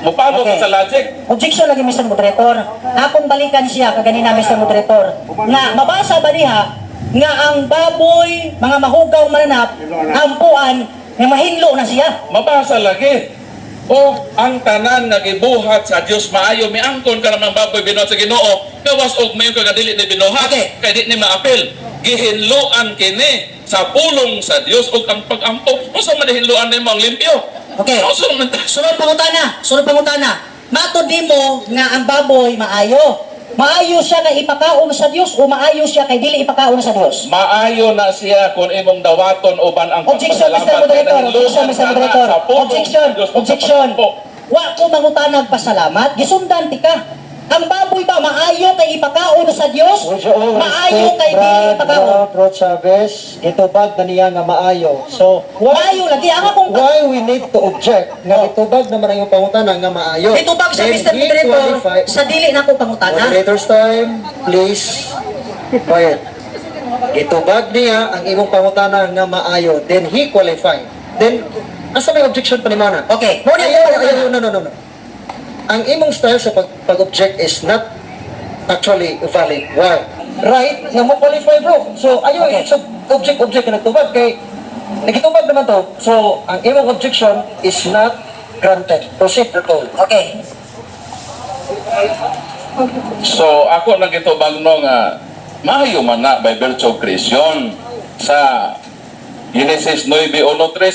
Mupalo Okay. ka sa logic. Objection lagi, Mr. Moderator. Akong balikan siya kaganina, Mr. Moderator. Nga mabasa ba diha nga ang baboy, mga mahugaw mananap, ampuan, nga mahinlo na siya. Mabasa lagi. O ang tanan nga gibuhat sa Dios maayo miangkon ka namang baboy binuhat sa Ginoo gawas og mayon ka nga dili ni binuhat kay di ni maapil gihinloan kini sa pulong sa Dios ug ang pagampo. Unsa man hinloan nimo ang limpyo? Unsa man ta? Sunod pangutana, sunod pangutana. Matod nimo nga ang baboy maayo. Maayo siya kay ipakaon sa Dios o maayo siya kay dili ipakaon sa Dios? Maayo na siya kung imong dawaton uban ang Objection, Mr. pagpasalamat kay Moderator. nahinloan Objection, Mr. ka na Moderator. sa pulong Objection. sa Dios ug sa Objection. pagampo. Wa ko mangutanag pasalamat. Gisundan ti ka. Ang baboy ba maayo kay ipakaon sa Dios? With all Maayo respect, kay dili Brad, ipakaon. Brad Rod Chavez, gitubag na niya nga maayo. So, why, Maayo lagi ang akong why we need to object nga gitubag naman ang iyong pangutana nga maayo? Itubag sa And Mr. he Moderator qualify- sa dili na ko pangutana. Moderator's time, please. Quiet. Gitubag niya ang imong pangutana nga maayo, then he qualified. Then asa may objection pa ni Mana? Okay. Mo ni ayaw, ayaw, no, no, no, no. Ang imong style sa pag-object is not actually valid. Why? Right, nga mo qualify, bro. So ayaw, so object object ka nagtubag kay nagitubag naman to. So ang imong objection is not granted. Proceed, Paul. Okay. So ako nagitubag no nga maayo man na by virtue of creation sa Genesis 9:1-3,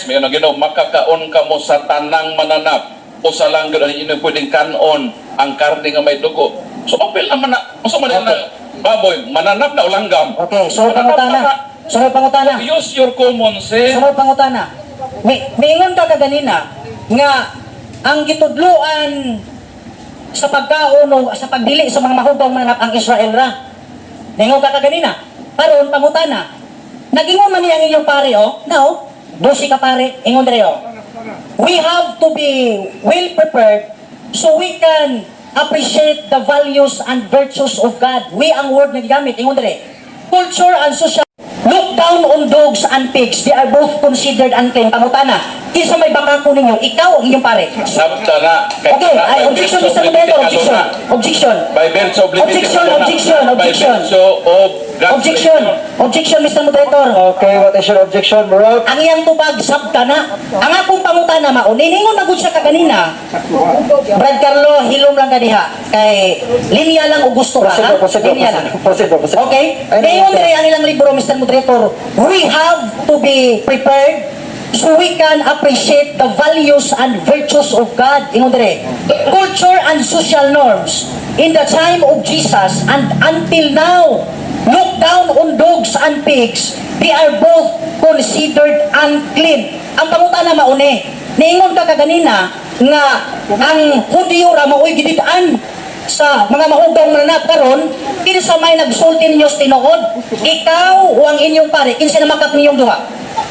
may ano Ginoo, "Makakaon kamo sa tanang mananap, usa lang gyud ang inyong pwedeng kanon, ang karne nga may dugo." So apil naman na, unsa man na baboy, mananap na o langgam? Okay, sunod Mananap pangutana. na. Sunod pangutana. Use your common sense. Sunod pangutana. Miingon ka kaganina nga ang gitudluan sa pagkaon o sa pagdili sa mga mahugaw mananap ang Israel ra. Ningon ka kaganina. Karon pangutana. Nagingon man niya ang inyong pare oh. Now, busi ka pare, ingon dire oh. We have to be well prepared so we can appreciate the values and virtues of God. We ang word na gigamit, ingon dire. Culture and social. Look down on dogs and pigs. They are both considered unclean. Pangutana, kinsa may baka ko ninyo? Ikaw ang inyong pare. Sabta na. Kay Okay, na, ay, by objection, virtue Mr. of Moderator, Levitical objection. law na. Objection. By virtue of Levitical Objection, law na. objection, By objection. virtue of God's Objection. creation. Objection, Mr. Moderator. Okay, what is your objection, bro? Ang iyang tubag, sabta na. Ang akong pangutana mao, niningon na gud siya kaganina. Brad Carlo, hilom lang ka diha. Kay linya lang og gusto ra, Proceed, ha? bro, proceed, bro, Linya lang. proceed, bro, proceed. Okay? Ayun, Ngayon okay. dire ang ilang libro, Mr. Moderator. We have to be prepared so we can appreciate the values and virtues of God. Ingon dire. Culture and social norms in the time of Jesus and until now. Look down on dogs and pigs. They are both considered unclean. Ang pangutana mauni, niingon ka kaganina nga ang Hudyo ra mao'y gidid-an sa mga mahugaw mananap. Karon, kinsa may nagsulti ninyo sa tinuod, ikaw o ang inyong pare? Kinsa namakak ninyong duha?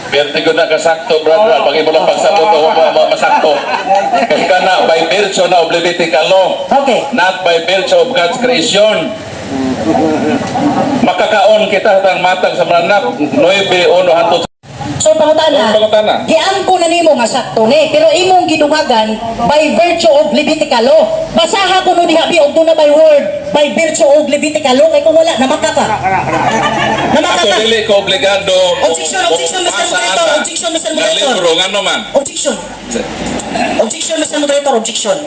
Perti ko na kasakto, brother. Pag imo lang pagsabot, o masakto. Kay kana by virtue na of Levitical law. Not by virtue of God's creation. Makakaon kita tang matag sa mananap 9:1 hantod. So pangutana, So, pangutana. Giangko na nimo nga sakto ni, pero imong gidungagan by virtue of Levitical law. Basaha ko no diha bi og duna by word by virtue of Levitical law, kay kung wala namaka ka. Namaka Ako ka. dili ko obligado. Objection, objection, Mr. Moderator. Objection, Mr. Moderator. Libro ngano man. Objection. Objection, Mr. Moderator, objection.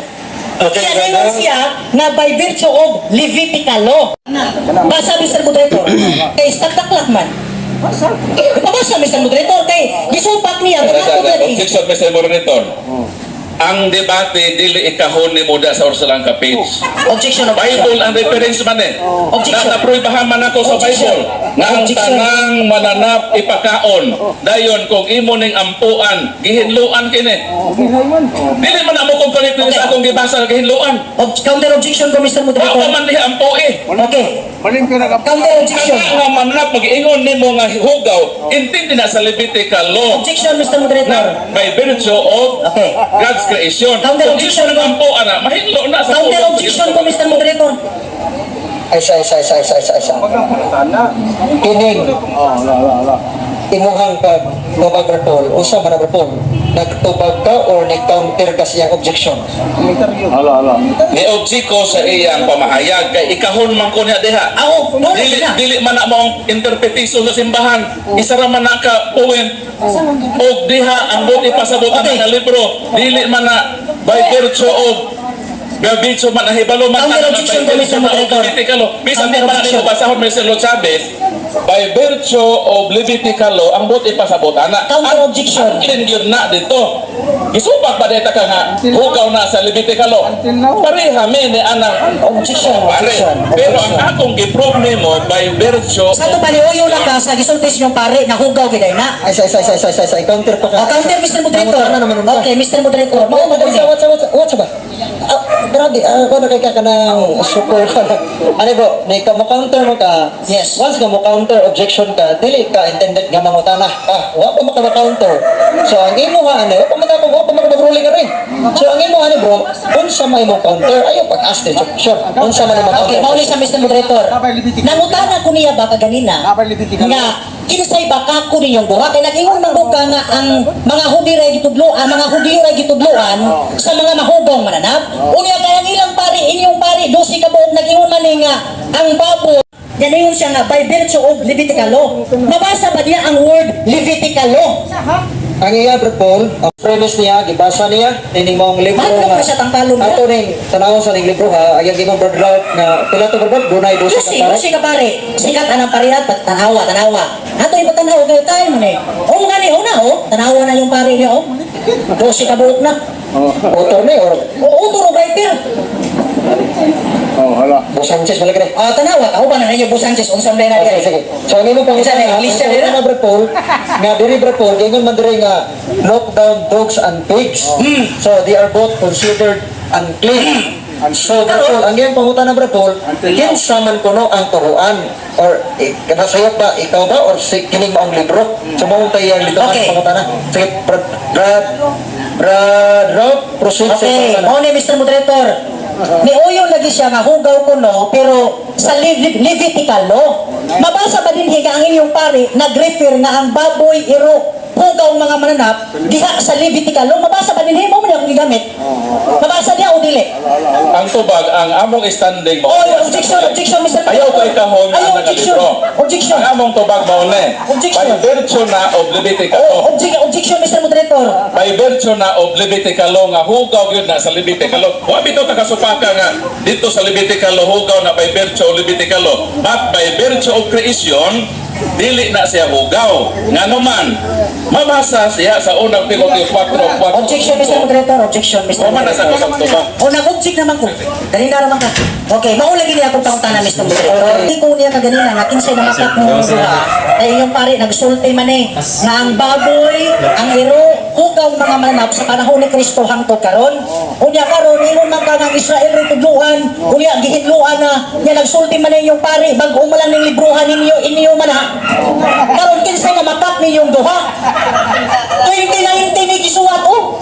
Okay, Kaya brother. ningon siya na by virtue of Levitical law. Basa, Mr. Moderator. Kay stop the clock man. Pabasa, Mr. Moderator, kay gisupak niya. Kung ako gani. Objection, Mr. Moderator. Ang debate dili ikahon ni mo da sa usa lang ka page. Objection, objection. Bible ang reference man eh. Objection. Na napruibahan man ako sa Objection. Bible nga ang Objection. tanang mananap ipakaon. Dayon kung imo ning ampuan, gihinluan kini. Dili man amo kung connect sa akong gibasa gihinluan. Counter objection ko, Mr. Wa Moderator. pa man diha ampo eh. Okay. Counter objection. Kana nga mananap mag-ingon nimo nga hugaw, intindi na sa Levitical law. Objection, Mr. Moderator. Na by virtue of God's creation. Counter Kung objection imo nang ampuan na, mahinlo na sa Counter pulong sa objection Ginoo. ko, Mr. Moderator. Isa, isa, isa, isa, isa, isa. Kining imuhang pag tubag, Rapol, usa man na, Rapol, nagtubag ka or nag-counter ka siyang objection? Ni-object ko sa iyang pamahayag kay ikahon man ko niya diha. Ako, wala Dili na. dili man na mo ang interpretation sa simbahan. Isa ra man na ka point. Og diha ang buti pasabot nga libro. Dili man na by virtue man nahibalo man Counter na objection by ko, Mr. virtue na Moderator. Levitical law. Bisan di Counter pa na objection. nimo basahon, Mr. Lo Chavez, by virtue of Levitical law ang buti pasabot ana. Counter objection. Ang clean gyud na dito. Gisupak ba dita ka nga hugaw na sa Levitical law? Pareha mi ni anang Objection, pare. objection, Pero ang objection. akong gi-prove nimo by virtue Sa ito pa ni Uyo na ka sa gisulti sa inyong pare, nahugaw giday na. Ay, isa, isa, isa, isa, isa, isa, counter pa ka. O, counter, Mr. Moderator. Pangutana naman unta. Okay, Mr. Moderator. Mao What's mo what's what's what's ba? Ah, Grabe, ako na kay ka kanang super ka na. Ano bro, ni ka mo counter mo ka. Yes. Once ka mo counter objection ka, dili ka intended nga mangutana. Ah, wa pa maka counter. So ang imo nga ano, wa pa maka ruling ka rin. So ang imo ano bro, unsa may mo counter, ayo pag-ask din. Sure, unsa man mo Okay, counter. mao ni siya, Mr. Moderator. Nangutana ko niya ba kaganina nga kinsay baka ko ninyong duha kay nag-ingon man gud ka nga ang mga Hudi ra gitudloan, mga Hudiyo ra gitudloan sa mga mahugong mananap. Unya kay ang ilang pari, inyong pari 12 ka buok, nag-ingon man ni nga ang baboy. Ganingon siya nga by virtue of Levitical law. Mabasa ba niya ang word Levitical law? Ang iya, Bro Paul, ang premise niya, gibasa niya, nining maong libro Mahal nga. ka siya tangkalong niya. Ato ning tanawon sa ning libro ha, ayang gingon Brad Ralph nga pila to, Brad Ralph, dunay 12 ka Lucy, pare. Lucy ka pare. Sikat anang parihat, pat tanawa, tanawa. Ato ipatanawa kayo tayo mo ni. O nga ni, una oh, tanawa na yung pare niya oh. 12 ka buok na. Author ni or O author o writer. Oh, hala. Bo Sanchez wala kini. Ah, tanawa ka uban na ninyo Bo Sanchez unsam na Okay, diri. sige. So ang imong Isa na, pangutana, English ang siya, pangutana, Brad Paul, nga diri, Brad Paul, gingon man diri nga look down dogs and pigs. So they are both considered unclean. So Brad Paul, ang iyang pangutana, Brad Paul, kinsa man kuno ang turuan or eh, kanasayop ba ikaw ba or si kining maong libro? So mao tay iyang lituhan pangutana. Sige, Brad Brad Brad Rob, proceed sa Okay, pangutana. mao ni Mr. Moderator. Niuyon lagi siya nga hugaw ko no, pero sa Levitical law. Mabasa ba din higa ang inyong pare nag-refer nga ang baboy, iro, hugaw mga mananap diha sa Levitical law? Mabasa ba din mo man akong gigamit? Mabasa niya o dili? Ang tubag, ang among standing mo. Oh, objection, objection, Mr. Ayaw kay kahon Ayaw, ang objection. nakalibro. Objection. Ang among tubag mao ni. Objection. By virtue na of Levitical Oh, law. objection, Mr. Moderator. By virtue na of Levitical law nga hugaw gyud na sa Levitical law. Wa bitaw ta kasupaka nga dito sa Levitical law hugaw na by virtue of Levitical law. But by virtue of creation, dili na siya hugaw. Ngano man, mabasa siya sa unang Timoteo 4:4. Objection, Mr. Moderator. Objection, Mr. Wa man na sa Moderator. kusang tubag. O, nag-object naman ko. Ganina naman ka. Okay, mao lagi niya akong pangutana, Mr. Moderator. Hindi ko niya kaganina nga kinsay namakak mo duha. Kay iyong pare nagsulti man eh nga ang baboy, ang iro, hugaw mga mananap sa panahon ni Kristo hangtod karon. Unya karon ingon man ka nga ang Israel rin tudluan, unya gihinluan na nya nagsulti man eh iyong pare bag-o man lang ning librohan ninyo inyo man ha. Karon kinsay namakak ninyong duha? 2019 ni gisuwat oh.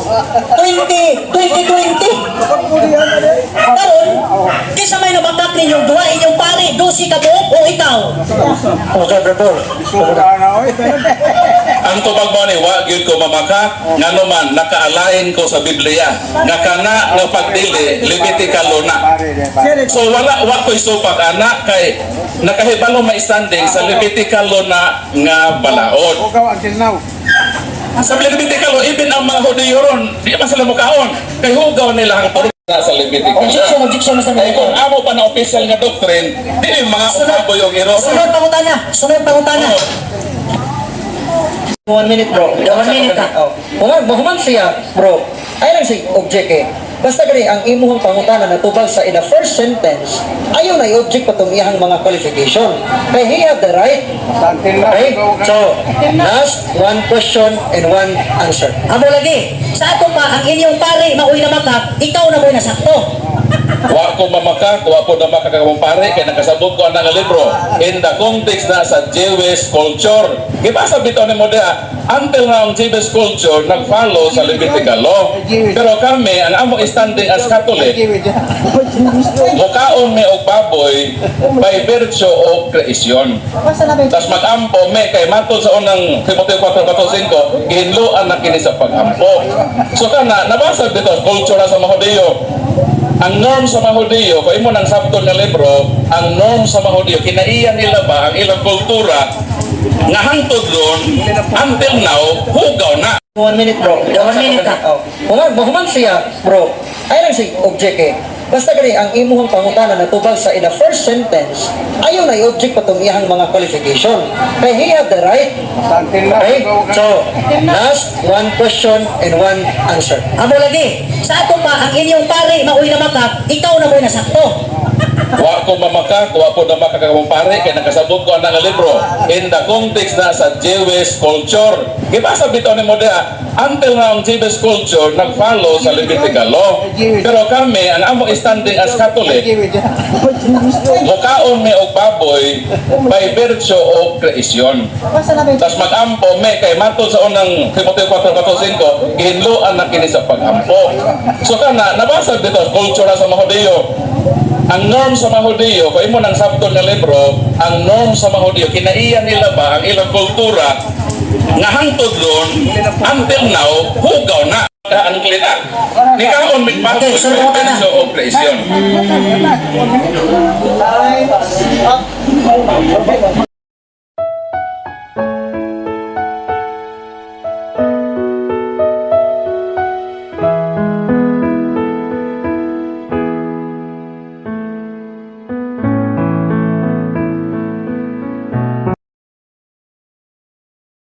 20 2020. Karon, kinsa may namakak ninyong duha, inyong pare, 12 ka buok o ikaw? Okay, Brad Paul. Ang tubag mo ni wa gyud ko mamaka ngano man nakaalain ko sa Biblia nga kana nga pagdili Levitical law na. So wala wa ko'y supak ana kay nakahibalo may standing sa Levitical law na nga balaod. Hugaw until now. Sa Levitical law, even ang mga Hudiyo ron, di man sila mukaon. Kay hugaw nila ang turok na sa Levitical law. Objection, objection, Mr. Kay kung Moderator. amo pa na official nga doctrine, dili mga umaboy og iro. Sunod pangutana, sunod pangutana. One minute, bro. One minute ka. Oh. Human, human siya, bro. Ay lang si object eh. Basta gani ang imuhang pangutana natubag sa in the first sentence, ayaw na i-object pa tong iyang mga qualification. Kay he have the right. Until now. Okay? So, last one question and one answer. Amo lagi, sa ato pa, ang inyong pare maoy namakak, ikaw na mo'y nasakto. Wa ko mamaka, wa ko na makakakumpare kay nakasabot ko ang nga libro in the context na sa Jewish culture. Gibasa bitaw ni mo diha, until na ang Jewish culture nag-follow sa Levitical law. Pero kami, ang among standing as Catholic, mukaon mi og baboy by virtue of creation. Tapos mag-ampo me kay matod sa unang Timoteo 4:5, gihinloan na kini sa pag-ampo. So kana nabasa dito culture na sa mga Hudiyo. Ang norm sa mga Hudiyo, kung imo nang sabton nga libro, ang norm sa mga Hudiyo, kinaiya nila ba ang ilang kultura nga hangtod ron until now hugaw na. One minute, bro. One minute ka. Oh. Human, human siya, bro. Ay lang si object eh. Basta gani ang imuhang pangutana natubag sa in the first sentence, ayaw na i-object pa tong iyang mga qualification. Kay he have the right. Until now. Okay? So, last one question and one answer. Amo lagi, sa ato pa, ang inyong pare maoy namakak, ikaw na mo'y nasakto. Wa ko mamaka, wa po na makakakumpare kay nakasabot ko ang libro. In the context na sa Jewish culture. Gibasa bitaw ni mo diha, until now ang Jewish culture nag-follow sa Levitical law. Pero kami, ang amo standing as Catholic, mukaon mi og baboy by virtue of creation. Tapos mag-ampo me kay matod sa unang Timoteo 4:4-5, gihinloan na kini sa pag-ampo. So kana nabasa dito culture na sa mga Hudiyo. Ang norm sa mga Hudiyo, kung imo nang sabton nga libro, ang norm sa mga Hudiyo, kinaiya nila ba ang ilang kultura nga hangtod ron until now hugaw na ang klina. Nikaon mig Okay, so by na. virtue of creation. Time up.